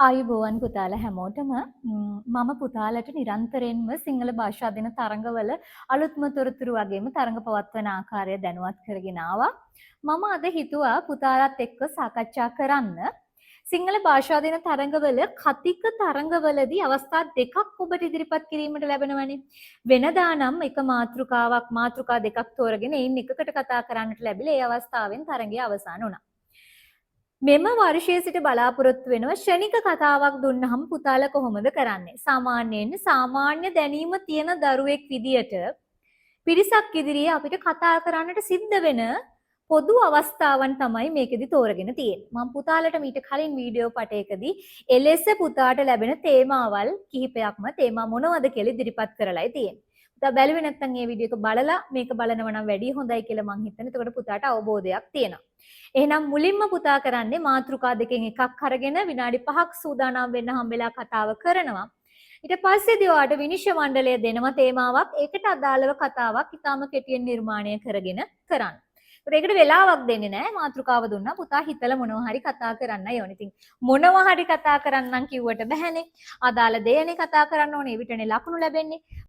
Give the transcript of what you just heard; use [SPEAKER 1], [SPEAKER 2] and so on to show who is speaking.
[SPEAKER 1] ආයුබෝවන් පුතාලා හැමෝටම. මම පුතාලට නිරන්තරයෙන්ම සිංහල භාෂා දින තරඟවල අලුත්ම තොරතුරු වගේම තරඟ පවත්වන ආකාරය දැනුවත් කරගෙන ආවා. මම අද හිතුවා පුතාලත් එක්ක සාකච්ඡා කරන්න සිංහල භාෂා දින තරඟවල කතික තරඟවලදී අවස්ථා දෙකක් ඔබට ඉදිරිපත් කිරීමට ලැබෙනවනේ. වෙනදා නම් එක මාතෘකාවක්, මාතෘකා දෙකක් තෝරගෙන එයින් එකකට කතා කරන්නට ලැබිලා ඒ අවස්ථාවෙන් තරඟය අවසන් වුණා. මෙම වර්ෂයේ සිට බලාපොරොත්තු වෙනවා ක්ෂණික කතාවක් දුන්නහම පුතාලා කොහොමද කරන්නේ? සාමාන්‍යයෙන් සාමාන්‍ය දැනීම තියෙන දරුවෙක් විදියට පිරිසක් ඉදිරියේ අපිට කතා කරන්නට සිද්ධ වෙන පොදු අවස්ථාවන් තමයි මේකෙදි තෝරගෙන තියෙන්නේ. මම පුතාලට මීට කලින් වීඩියෝ පටයකදී එලෙස පුතාට ලැබෙන තේමාවල් කිහිපයක්ම, තේමා මොනවද කියලා ඉදිරිපත් කරලායි තියෙන්නේ. පුතා බැලුවේ නැත්නම් ඒ වීඩියෝ එක බලලා මේක බලනවා නම් වැඩි හොඳයි කියලා මං හිතන්නේ. එතකොට පුතාට අවබෝධයක් තියෙනවා. එහෙනම් මුලින්ම පුතා කරන්නේ මාතෘකා දෙකෙන් එකක් අරගෙන විනාඩි 5ක් සූදානම් වෙන්න හම්බෙලා කතාව කරනවා. ඊට පස්සේදී ඔයාට විනිශ්චය මණ්ඩලය දෙනවා තේමාවක්. ඒකට අදාළව කතාවක් ඉතාම කෙටියෙන් නිර්මාණය කරගෙන කරන්න. ඒකට වෙලාවක් දෙන්නේ නෑ. මාතෘකාව දුන්නා, පුතා හිතලා මොනවා හරි කතා කරන්නයි ඕනේ. ඉතින් මොනවා හරි කතා කරන්නම් කිව්වට බෑනේ. අදාළ දේනේ කතා කරන්න ඕනේ. ඒ විතරනේ ලකුණු ලැබෙන්නේ.